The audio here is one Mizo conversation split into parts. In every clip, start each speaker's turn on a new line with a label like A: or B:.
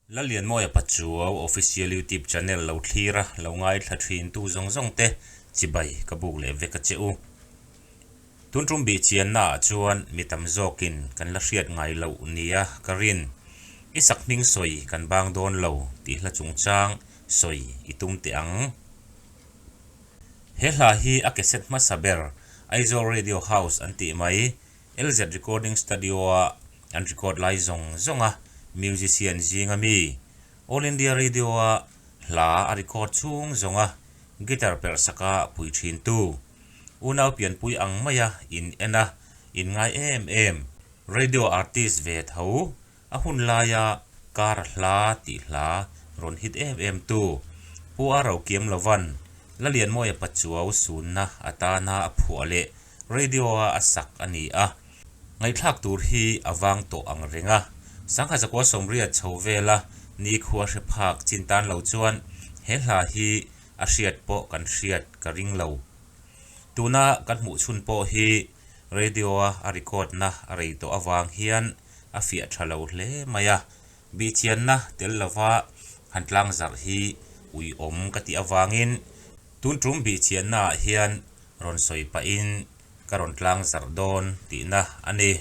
A: Lallianmawia Pachuau Official YouTube Channel lo thlir a, lo ngaithla thin tu zawng zawng te chibai ka buk leh vek a che u. Tun tum bih chianna ah chuan mi tam zawkin kan la hriat ngai loh nia ka rin. I sak hming sawi kan bang dawn lo tih hla chungchang sawi i tum teh ang. He hla hi a cassette hmasa ber Aizawl Radio House an tih mai LZ Recording Studio-a an record lai zawng zawnga musician zinga mi, All India Radio-a hla a record chhung zawnga guitar perh saka pui thintu, unau pianpui ang maia in en a, in ngai em em, radio artist ve tho, A hun laia kar hla tih hla rawn hit em em tu Pu A Rokiam Lovan Lalianmawia Pachuau sunna atana a phuah leh radio-a a sak a ni a. Ngaihthlak tur hi a vang tawh ang reng a. Sangha zakua sawmriat chho vela nikhua hre phak chin tan lo chuan he hla hi a hriat pawh kan hriat ka ring lo. Tuna kan hmuh chhun pawh hi radio-a a record-na a rei tawh avang hian a fiah tha lo hle mai a, bihchianna tel lova han tlang zarh hi uiawm ka tih avangin tun tum bihchianna ah hian rawn sawi pahin ka rawn tlang zarh dawn tihna a ni.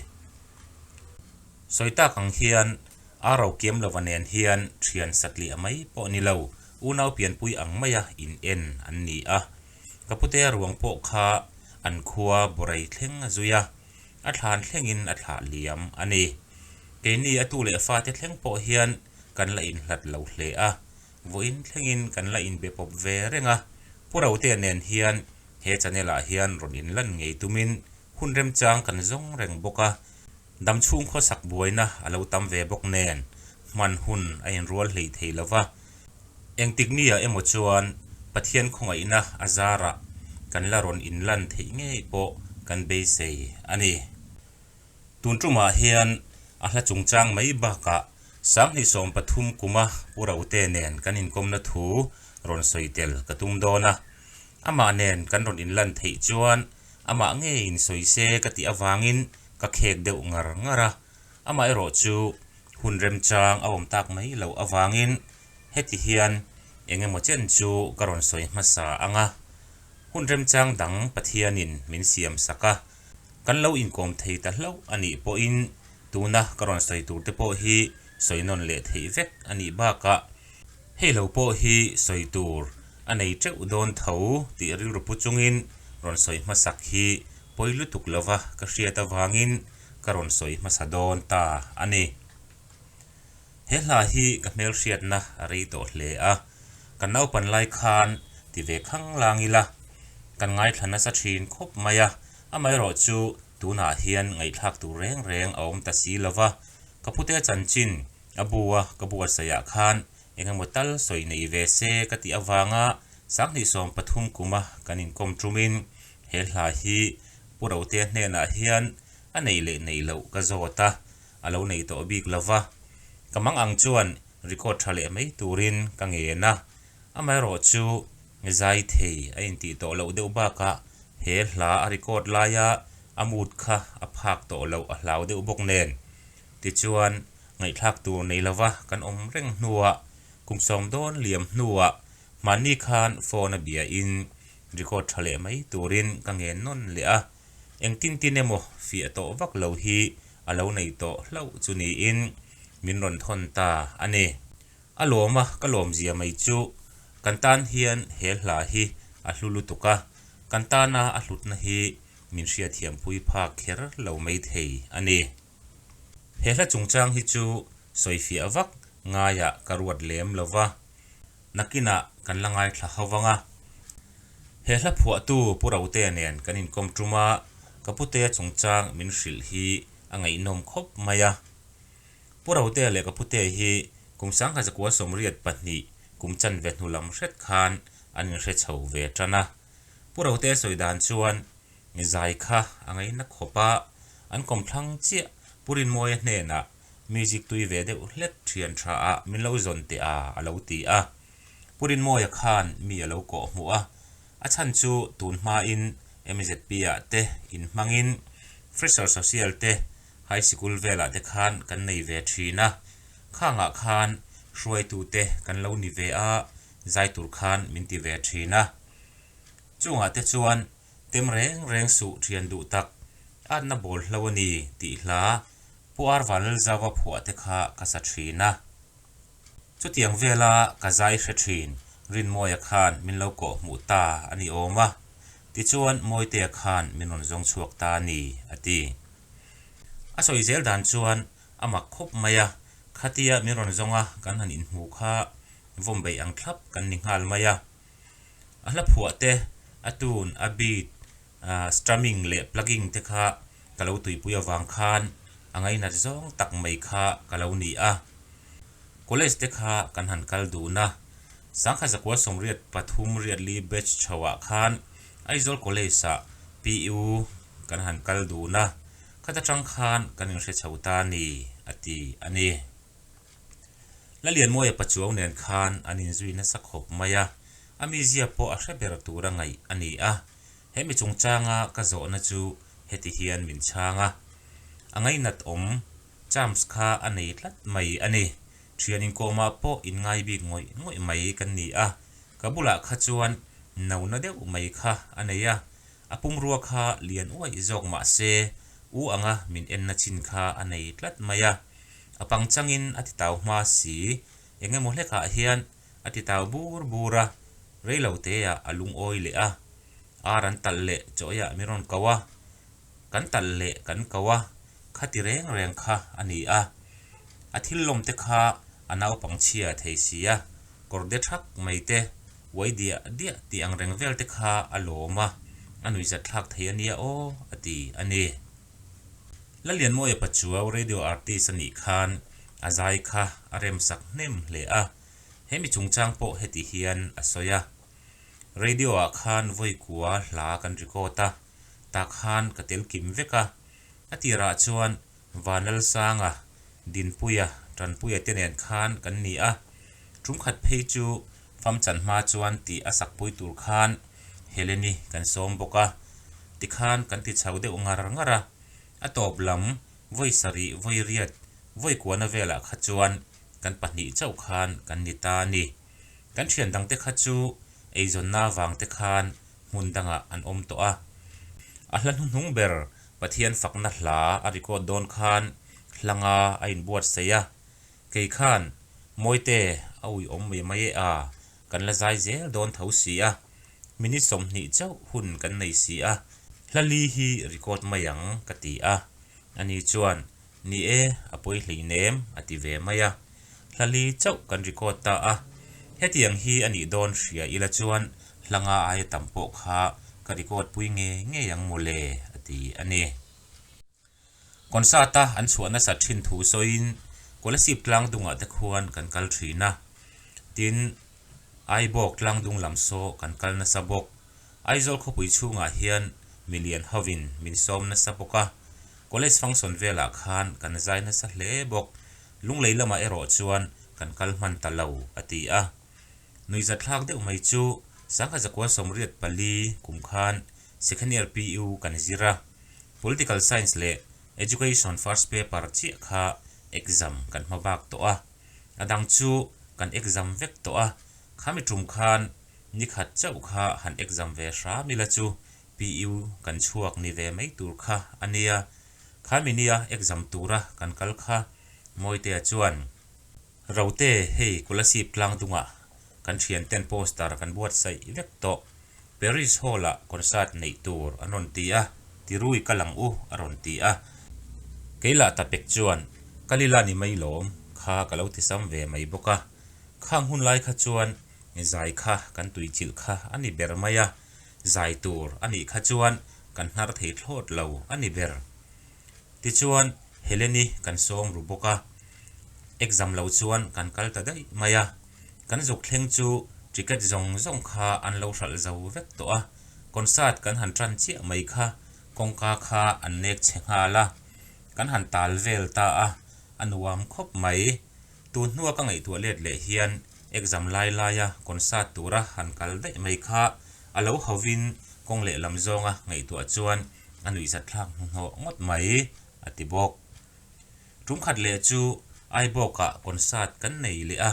A: Sawi tak ang hian a ro kiam lova nen hian thian satliah mai pawh ni lo, unau pianpui ang maia in en an ni a. Ka putea ruang pawh kha an khua Borai thleng a zui a. A thlan thlengin a thlah liam a ni. Keini a tu leh fate thleng pawh hian kan la inhlat lo hle a, vawiin thlengin kan la inbe pawp ve reng a. Pu Rotea nen hian he channel ah hian rawn inlan ngei tumin hun remchang kan zawng reng bawk a, damchhung khawsak buaina a lo tam ve bawk nen hman hun a inrual hlei thei lo va. Engtik nia emaw chuan Pathian khawngaihna a zarah kan la rawn inlan theih ngei pawh kan beisei a ni. Tun tumah hian a hla chungchang mai bakah 2013 kuma Pu Rote nen kan inkawmna thu rawn sawi tel ka tum dawn a. Amah nen kan rawn inlan theih chuan amah ngeiin sawi se ka tih avangin ka khek deuh ngar ngar a. Amaherawh chu hun remchang a awm tak mai loh avangin heti hian eng emaw chen chu ka rawn sawi hmasa ang a, hun remchang dang Pathianin min siam sak a, kan lo inkawm thei ta hlauh a nih pawhin tuna ka rawn sawi tur te pawh hi sawi nawn leh theih vek a nih bakah hei lo pawh hi sawi tur a nei teuh dawn tho tih rilru pu chungin rawn sawi hmasak hi pawi lutuk lova ka hriat avangin ka rawn sawi hmasa dawn ta a ni. He hla hi ka hmelhriatna a rei tawh hle a, kan naupan lai khan ti ve khang lang ila, kan ngaithla nasa thin khawp mai a, amaherawh chu tunah hian ngaihthlak tur reng reng a awm ta si lo va, ka pute chanchin a bu a ka buatsaihah khan eng emaw tal sawi nei ve se ka tih avanga 2013 kuma kan inkawm tumin he hla hi Pu Rotea hnenah hian a nei leh nei loh ka zawt a, a lo nei tawh bik lo va. Ka mang ang chuan record tha leh mai turin ka ngen a, amaherawh chu zai thei a intih tawh loh deuh bakah he hla a record laia a mood kha a phak tawh loh a hlau deuh bawk nen. Tichuan, ngaihthlak tur nei lova kan awm reng hnuah kum sawm dawn liam hnuah Mahni khan phone a bia in record tha leh mai turin ka ngen nawn leh a, engtin tin emaw fiah tawh vak lo hi a lo nei tawh hlauh chu niin min rawn thawn ta a ni. A lawm a ka lawm zia mai chu kan tan hian he hla hi a hlu lutuk a, kan tana a hlutna hi min hriatthiampui phak kher lo mai thei a ni. He hla chungchang hi chu sawifiah vak ngaiah ka ruat lem lo va. Nakinah kan la ngaithla ho vang a. He hla phuahtu Pu Rotea nen kan inkawm tum a, ka Putea chungchang min hrilh hi a ngaihnawm khawp mai a. Pu Rotea leh ka Putea hi kum 1982 kum chanve hnu lam hret khan an inhre chho ve tan a. Pu Rotea sawi dan chuan zai kha a ngaina khawp a, an kawmthlang chiah Pu Rinmawia hnenah Music tui ve deuh hlek thian tha ah min lo zawn teh a a lo ti a. Pu Rinmawia khan mi a lo kawh hmuh a, a chhan chu tun hmain MZP ah te in hmangin Fresher Social te High Sikul velah te khan kan nei ve thin a, khangah khan Hruaitute kan lo ni ve a, zai tur khan min ti ve thin a. Chungah te chuan tem reng reng suh thian duh tak, atna bawl hlo a ni tih hla Pu Arvan Lalzauva phuah te kha ka sa thin a. Chutiang vela ka zai hre thin, Rinmawia khan min lo kawh hmuh ta a ni awm a, tichuan Mawitea khan min rawn zawng chhuak ta a ni, a ti. A sawi zel dan chuan a mak khawp mai a, khatia min rawn zawng a kan han inhmu kha vawm beih ang thlap kan ni nghal mai a. A hla phuah te, a tune, a beat, strumming leh plugging te kha ka lo tuipui avang khan a ngainat zawng tak mai kha ka lo ni a. College te kha kan han kal dun a, Sangha Zakua Sawmriat pathum riatli batch chhoah khan Aizawl College ah PU kan han kal dun a, khata tang khan kan inhre chho ta a ni, a ti a ni. Lalianmawia Pachuau nen khan an inzui nasa khawp mai a, a mizia pawh a hre ber tura ngaih a ni a. He mi chungchanga ka zawhna chu heti hian min chhang a, A ngainat awm, charms kha a nei tlat mai a ni. Thian inkawmah pawh inngai bik ngawih ngawih mai kan ni a, ka bulah kha chuan nona deuh mai kha a nei a, a pumrua kha lian uaih zawk mah se u anga min enna chin kha a nei tlat mai a. A pangchangin a ti tau hma si, eng emaw hlekah hian a ti tau bur bur a, rei lo teah a lungawi leh a, ar an talh leh chawiah min rawn ko a, kan talh leh kan ko a, kha ti reng reng kha a ni a. A thil lawm te kha a naupang chhia thei si a, kawr de thak mai te, uai diah diah tih ang reng vel te kha a lawm a, a nuihzat thlak thei a nia aw, a ti a ni. Lalianmawia Pachuau radio artist a nih khan a zai kha a remsak hnem hle a, he mi chungchang pawh heti hian a sawi a, Radio ah khan vawi kua hla kan record a, tah khan ka tel kim vek a, a tirah chuan Vanlalsanga, Dinpuia, Tanpuia te nen khan kan ni a, tum khat phei chu Famchan hma chuan tih a sakpui tur khan Heleni kan sawm bawk a, tikhan kan ti chho deuh ngar ngar a, a tawp lam vawi sarih vawi riat vawi kuana velah kha chuan kan pahnih chauh khan kan ni ta a ni. Kan thian dangte kha chu eizawnna vangte khan hmun dangah an awm tawh a. A hla hnuhnung ber Pathian fakna hla a record dawn khan hlanga a inbuatsaih a, Kei khan Mawite a ui awm mai mai e a, kan la zai zel dawn tho si a, minute 20 chauh hun kan nei si a, hla li hi record mai ang ka ti a. Ani chuan, Ni e, a pawi hleinem a ti ve mai a. Hla li chauh kan record ta a, hetiang hi a nih dawn hria ila chuan hla nga aia tam pawh kha ka record pui ngei ngei ang mawle a ti a ni. Concert-a an chhuah nasat thin thu sawiin Kolasib tlangdungah te khuan kan kal thin a, tin Aibawk tlangdung lam saw kan kal nasa bawk. Aizawl khawpui chhungah hian milian hovin min sawm nasa bawk a, college function velah khan kan zai nasa hle bawk. Lunglei lamah erawh chuan kan kal hman ta lo, a ti a. Nuihzatthlak deuh mai chu Sangha Zakua 84 kum khan Second year PU kan zir a, Political Science leh Education first paper chiah kha exam kan hma bak tawh a, a dang chu kan exam vek tawh a, khami tum khan ni khat chauh kha han exam ve hram ila chu PU kan chhuak ni ve mai tur kha a nia, khami nia exam tura kan kal kha Mawitea chuan Rote hei Kolasib tlang dungah kan thianten poster kan buatsaih vek tawh. Paris Hall-ah concert neih tur an rawn ti a, Tirui kal ang u a rawn ti a. Keilah Tapek chuan, Kal ila ni mai lawm, kha ka lo ti sam ve mai bawk a. Khang hun lai kha chuan zai kha kan tuichilh kha a ni ber mai a, zai tur a nih kha chuan kan hnar thei thlawt lo a ni ber. Tichuan, Heleni kan sawm ru bawk a, exam lo chuan kan kal ta daih mai a. Kan zuk thleng chu ticket zawng zawng kha an lo hralh zo vek tawh a, concert kan han tan chiah mai kha kawngka kha an nek chhe nghal a, kan han tal vel ta a, a nuam khawp mai. Tun hnua ka ngaihtuah let leh hian exam lai laia concert tura han kal daih mai kha a lo hovin kawng lehlam zawnga ngaihtuah chuan a nuihzatthlak hnuhnawh ngawt mai, a ti bawk. Tumkhat leh chu Aibawkah concert kan nei leh a.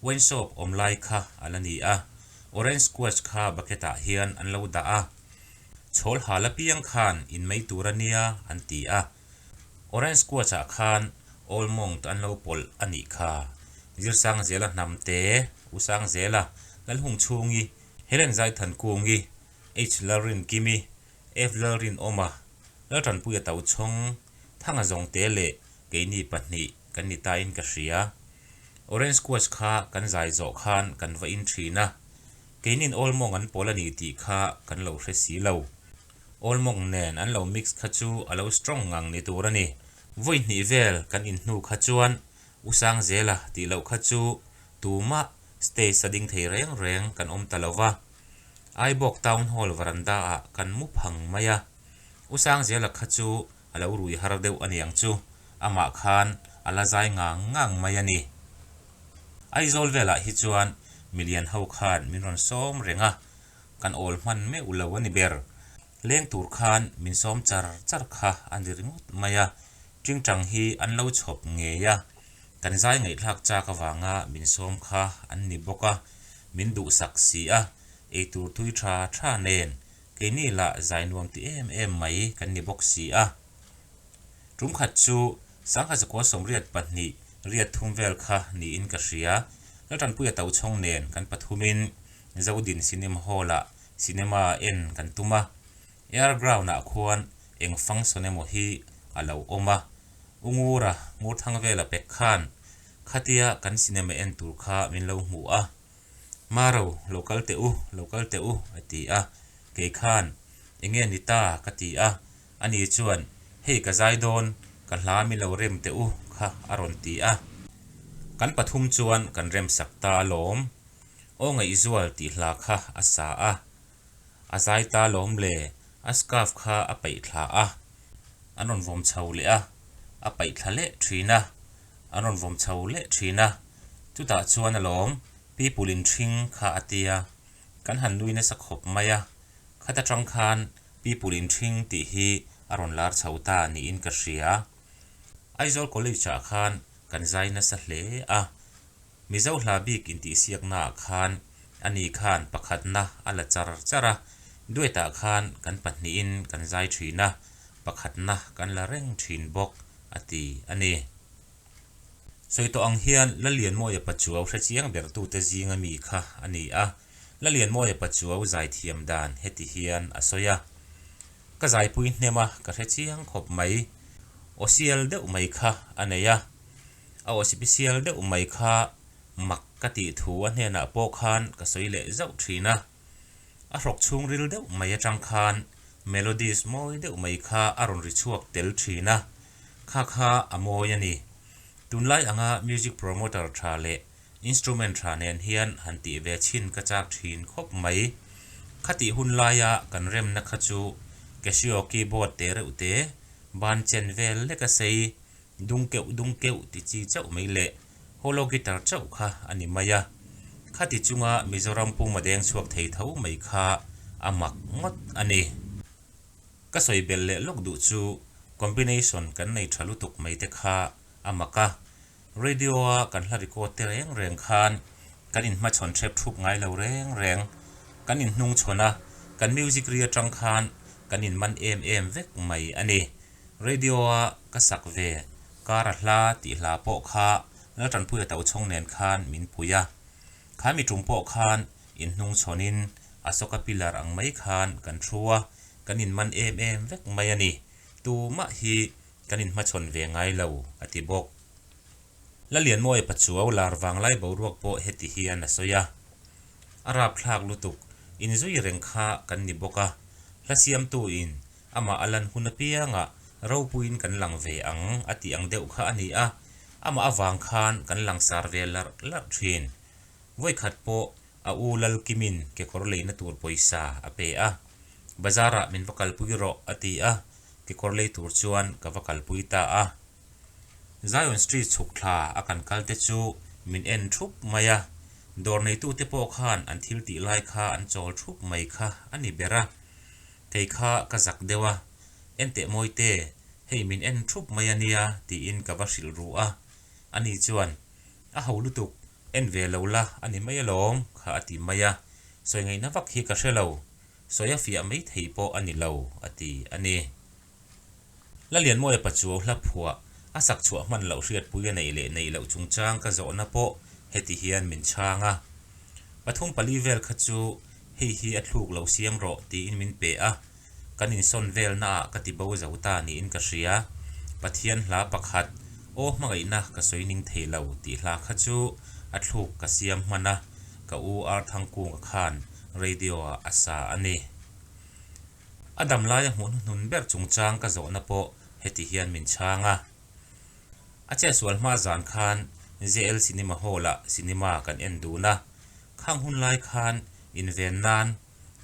A: Wine shop awm lai kha a la ni a, orange squash kha bucket ah hian an lo dah a. Chhawl hal apiang khan in mai tur a nia an ti a. Orange squash ah khan Old Monk an lo pawlh a nih kha. Zirsangzela hnamte, Usangzela, Lalhungchhungi, Helen Zaithankungi, H Lalrinkimi, F Lalrinawma, Laltanpuia Tochhawng, Thanga Zawngte leh keini pahnih kan ni tain ka hria. Orange squash kha kan zai zawh khan kan va in thin a, keinin Old Monk an pawl a ni tih kha kan lo hre si lo. Old Monk nen an lo mix kha chu a lo strong ngang ni tur a ni. Vawi hnih vel kan in hnu kha chuan U Sangzela tih loh kha chu tumah stage a ding thei reng reng kan awm ta lo va. Aibawk Town Hall veranda ah kan mu phang mai a. U Sangzela kha chu a lo rui har deuh a niang chu, amah khan a la zai ngang ngang mai a ni. Aizawl velah hi chuan milian ho khan min rawn sawm reng a, kan awl hman meuh lo a ni ber. Leng tur khan min sawm char char kha a ni ringawt mai a, tingtang hi an lo chhawp ngei a, kan zai ngaihthlak chak avanga min sawm kha an ni bawk a, min duhsak si a, eitur tui tha tha nen Keini lah zai nuam ti em em mai kan ni bawk si a. Tum khat chu Sangha zakua sawmriat pahnih riat thum vel kha niin ka hria. Laltanpuia Tochhawng nen kan pathumin Zodin Cinema Hall-ah cinema en kan tum a. Air Ground-ah khuan eng function emaw hi a lo awm a. U Ngura Ngurthang vela pek khan khatia kan cinema en tur kha min lo hmuh a. Maro, lo kal teh u, lo kal teh u, a ti a. Kei khan, Enge ni ta? ka ti a. Ani chuan, Hei ka zai dawn, ka hla mi lo rem teh u kha a rawn ti a. Kan pathum chuan kan rem sak ta alawm. Aw ngaihzual tih hla kha a sa a. A zai ta alawm le, a scarf kha a paih thla a. An rawn vawm chho leh a, a paih thla leh thin a. An rawn vawm chho leh thin a. Chutah chuan alawm, People in ṭhing kha a tia, kan han nui nasa khawp mai a, khat aṭang khan People in ṭhing tih hi a rawn lar chho ta niin ka hria. Aizawl College ah khan kan zai nasa hle a, Mizo hla bik intihsiaknaah khan ani khan pakhatna a la char char a, duet ah khan kan pahnihin kan zai ṭhin a, pakhatna kan la reng ṭhin bawk a ti a ni. Sawi tawh ang hian Lalianmawia Pachuau hre chiang bertute zinga mi kha a ni a, Lalianmawia Pachuau zaithiam dan heti hian a sawi a, Ka zaipui hnem a, ka hre chiang khawp mai. Aw sial deuh mai kha a nei a, a aw sipisial deuh mai kha mak ka tih thu a hnenah pawh khan ka sawi leh zauh thin a. A hrawk chhungril deuh mai atang khan melodies mawi deuh mai kha a rawn ri chhuak tel thin a, Kha kha a mawi a ni. Tunlai anga music promoter tha leh instrument tha nen hian han tih ve chhin ka chak thin khawp mai. Khatih hun laia kan remna kha chu Casio keyboard te reuh te, ban chen vel lek a sei, dung keuh dung keuh ti chi chauh mai leh hollow guitar chauh kha a ni mai a. Khati chunga Mizoram pum a deng chhuak thei tho mai kha a mak ngawt a ni. Ka sawi belh leh lawk duh chu combination kan nei tha lutuk mai te kha a mak a, radio a kan hla record te reng reng khan kan inhmachhawn hrep thup ngai lo reng reng, kan inhnungchhawn a, kan music ri atang khan kan inman em em vek mai a ni. Radio a ka sak ve kar a hla tih hla pawh kha Laltanpuia Tochhawng nen khan min pui a, kha mi tum pawh khan inhnungchhawnin Asoka pillar ang mai khan kan thu a, kan inman em em vek mai a ni. Tumah hi kan inhmachhawn ve ngai lo, a ti bawk. Lalianmawia Pachuau lar vanglai boruak pawh heti hian a sawi a, A rapthlak lutuk, inzui reng kha kan ni bawk a, hla siamtuin amah a lan hun apiangah ropuiin kan lang ve ang a tih ang deuh kha a ni a, amah avang khan kan langsar ve larh larh thin. Vawikhat pawh A u Lalkimin kekawr leina tur pawisa a pe a, Bazarah min va kalpui rawh a ti a, kekawr lei tur chuan ka va kalpui ta a. Zion Street chhuk thla a kan kal te chu min en thup mai a, dawr neitute pawh khan an thil tih lai kha an chawl thup mai kha a ni ber a. Kei kha ka zak deuh a, Enteh Mawite, hei min en thup mai a nia tiin ka va hrilh ru a, ani chuan, A ho lutuk. En ve lo la a ni mai alawm kha a ti mai a, sawi ngaihna vak hi ka hre lo, sawi a fiah mai thei pawh a ni lo a ti a ni. Lalianmawia Pachuau hla phuah a sak chhuah hman loh hriatpui a neih leh neih loh chungchang ka zawhna pawh heti hian min chhang a. Pathum pali vel kha chu hei hi a thluk lo siam rawh tiin min pe a, kan insawn velnaah ka ti bo zo ta niin ka hria. Pathian hla pakhat, Aw hmangaihna ka sawi ning thei lo tih hla kha chu a thluk ka siam hman a, ka u Arthangkunga khan radio-ah a sa a ni. A dam laia hmuh hnuhnun ber chungchang ka zawhna pawh heti hian min chhang a. A chetsual hma zan khan JL Cinema Hall-ah cinema kan en dun a, khang hun lai khan inven nan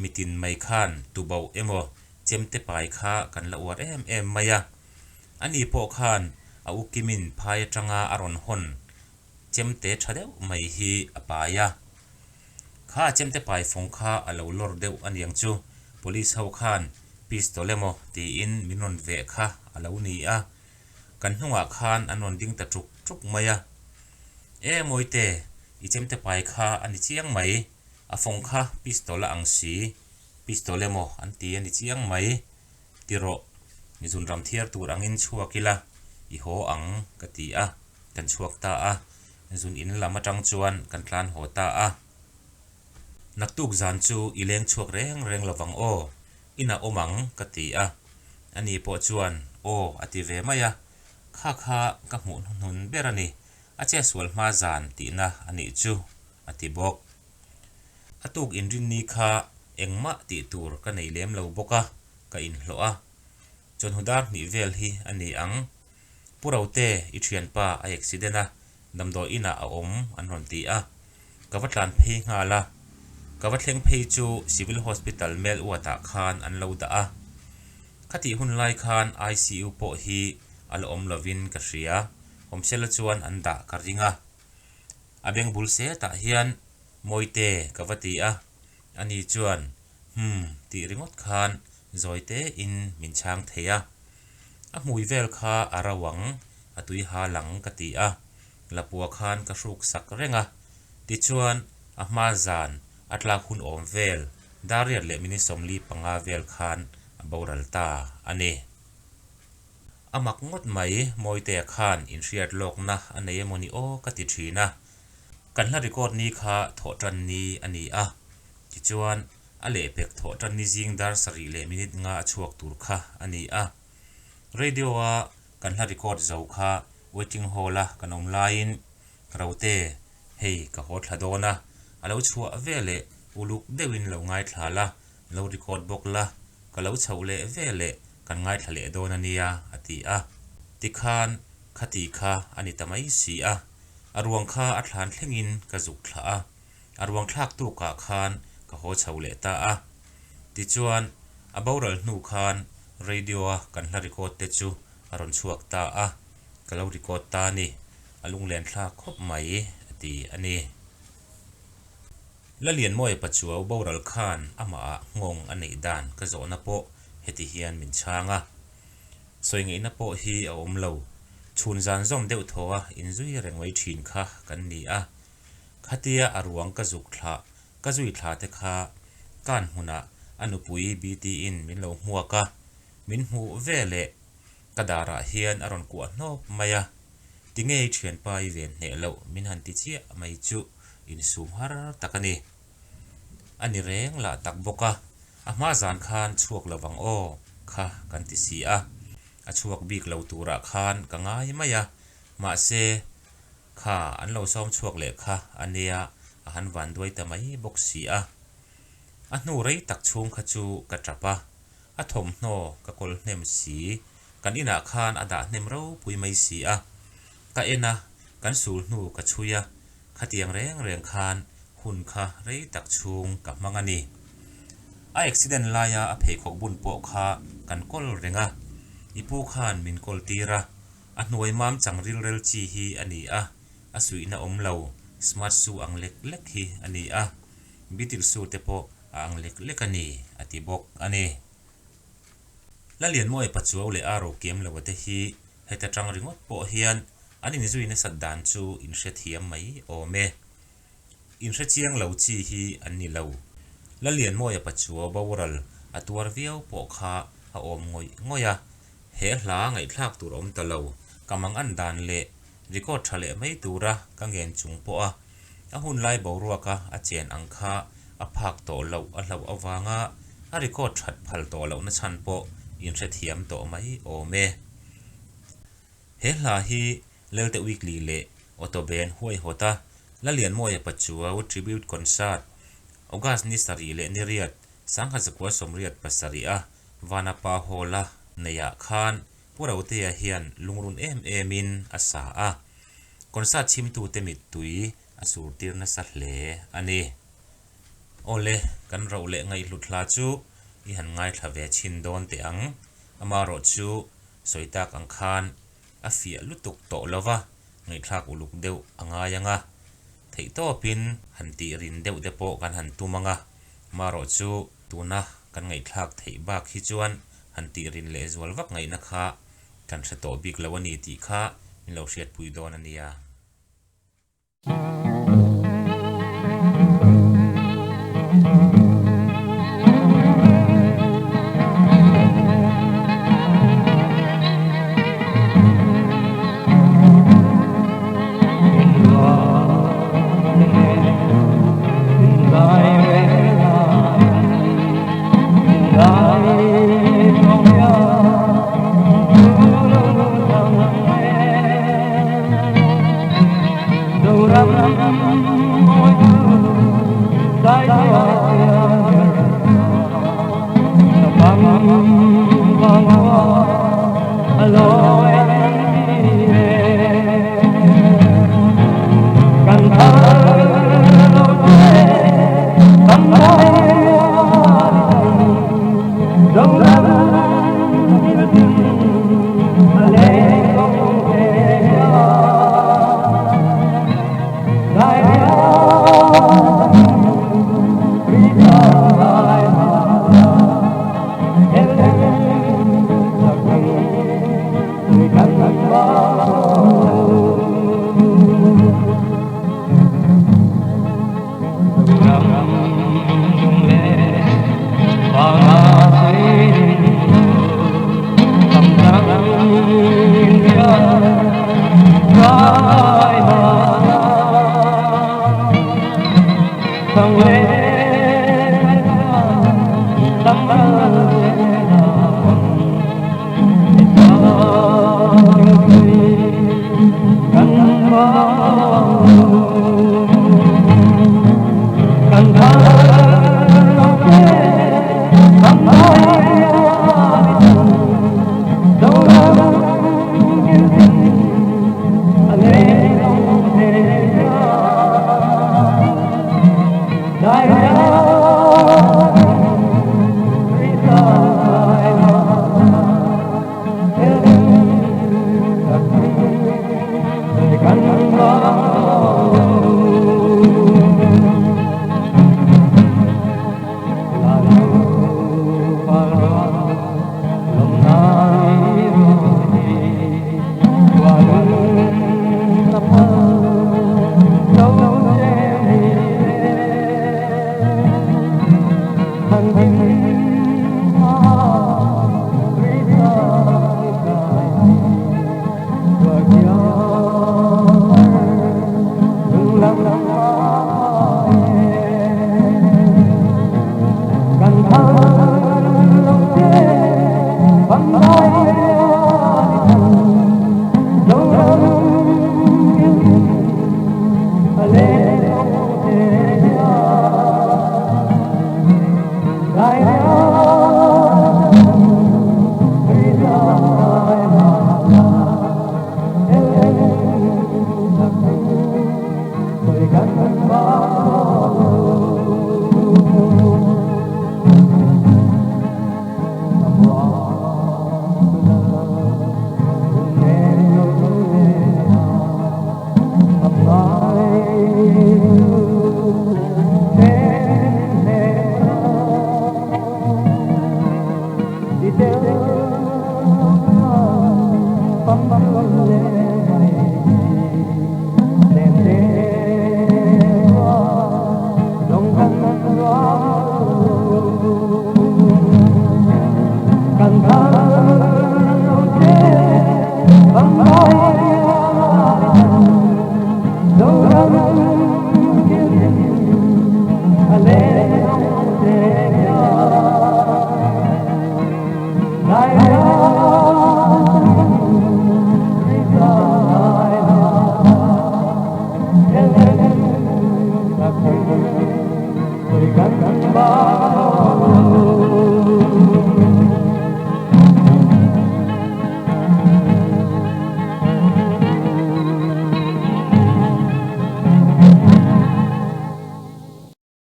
A: mitin mai khan tuboh emaw chemte pai kha kan la uar em em mai a. Ani pawh khan a u Kimin phai atanga a rawn hawn chemte tha deuh mai hi a pai a. Kha a chemte pai fawng kha a lo lawr deuh aniang chu police ho khan pistol emaw tiin min rawn veh kha a lo ni a, kan hnungah khan an rawn ding ta tuk tuk mai a. E Mawite, i chemte pai kha a ni chiang mai, a fawng kha pistol a ang si, pistol emaw an ti a ni chiang mai, ti rawh, zunram thiar tur angin chhuak ila i haw ang ka ti a, kan chhuak ta a. Zun in lam atang chuan kan tlan haw ta a. Naktuk zan chu i leng chhuak reng reng lovang aw, inah awm ang ka ti a. Ani pawh chuan aw a ti ve mai a, kha kha ka hmuh hnuhnun ber a ni, a che sual hma zan tihna a nih chu a ti bawk. A tuk inrinni kha engmah tih tur ka nei lem lo bawk a, ka inhlawh a. Chawhnu dar hnih vel hi a ni ang. Pu Rote, i thianpa a accident a, damdawi inah a awm an rawn ti a. Ka va tlan phei nghal a. Ka va thleng phei chu Civil Hospital mel uatah khan an lo dah a. Khatih hun lai khan ICU pawh hi a la awm lovin ka hria, awmsela chuan an dah ka ring a. A beng bul setah hian Mawite ka va ti a, ani chuan Hum tih ringawt khan zawi tein min chhang thei a. A hmui vel kha a ro ang, a tui hal ang ka ti a, Lapua khan ka hruk sak reng a. Tichuan, a hma zan a tlak hun awm vel Dariat leh minute 45 vel khan a boral ta a ni. A mak ngawt mai, Mawitea khan inhriat lawkna a nei emawni aw ka ti thin a. Kan hla record ni kha thawhtan ni a ni a, tichuan a lehpek thawhtan ni zing dar sarih leh minute nga a chhuak tur kha a ni a. Radio-a kan hla record zo kha waiting hall-a kan awm laiin Rote, hei ka haw thla dawn a, a lo chhuah veleh uluk deuhin lo ngaithla la, lo record bawk la, ka lo chhoh leh veleh kan ngaithla leh dawn a nia a ti a. Tikhan khati kha a ni ta mai si a. A ruang kha a thlan thlengin ka zuk thlah a, a ruang thlak tukah khan ka haw chho leh ta a. Tichuan, a boral hnu khan radio-a kan hla record te chu a rawn chhuak ta a, ka lo record ta a ni, a lunglen thlak khawp mai a ti a ni. Lalianmawia Pachuau boral khan amahah nghawng a neih dan ka zawhna pawh heti hian min chhang a. Sawi ngaihna pawh hi a awm lo. Chhun zan zawm deuh thaw a inzui reng mai thin kha kan ni a. Khatia a ruang ka zuk thlah, ka zui thla te kha kan hmunah a nupui BT-in min lo hmuak a, min hmuh ve leh ka darah hian a rawn kuah hnawp mai a. Tinge i thianpa i ven hneh loh min han ti chiah mai chu insum har tak a ni. A ni reng lah tak bawk a, a hma zan khan chhuak lo vang aw kha kan ti si a, a chhuak bik lo turah khan ka ngai mai a, mahse kha an lo sawm chhuak leh kha a nia a han van duai ta mai bawk si a. A hnu rei tak chhung kha chu ka tap a, a thawmhnaw ka kawl hnem si, kan inah khan a dah hnem ropui mai si a, ka en a, kan sul hnu ka chhui a, Khatiang reng reng khan hun kha rei tak chhung ka hmang a ni. A accident laia a pheikhawk bun pawh kha kan kawl reng a, i pu khan min kawl tir a, a hnuai mam chang rilrel chi hi a ni a, a suihna awm lo, smart shoe ang lek lek hi a ni a, beetle shoe te pawh a ang lek lek a ni, a ti bawk a ni. Lalianmawia Pachuau leh a rokiam lo te hi heta tang ringawt pawh hian an inzui nasat dan chu inhrethiam mai awm e. Inhrechiang lo chi hi an ni lo. Lalianmawia Pachuau boral a tuar viau pawh kha a awm ngawih ngawih a, he hla ngaihthlak tur awm ta lo, ka mangan dan leh record tha leh mai tura ka ngen chung pawha a hunlai boruaka a chen ang kha a phak tawh loh a hlauh avanga a record that phal tawh lohna chhan pawh inhrethiam tawh mai awm e. He hla hi Lelte Weekly leh Auto Band huaihawta Lalianmawia Pachuau Tribute Concert, August ni sarih leh ni riat, Sangha zakua 87 a Vanapa Hall-a neihah khan Pu Rotea hian lungrun em emin a sa a, concert chhimtute mittui a surtir nasa hle a ni. Awle, kan roh leh ngaihhlut hla chu i han ngaithla ve chhin dawn teh ang, amarawh chu sawi tak ang khan a fiah lutuk tawh lo va, ngaihthlak uluk deuh a ngai ang a, theihtawpin han tih rin deuh te pawh kan han tum ang a, marawh chu tuna kan ngaihthlak theih bak hi chuan han tih rin leh zual vak ngaihna kha kan hre tawh bik lo a ni tih kha min lo hriatpui dawn a nia.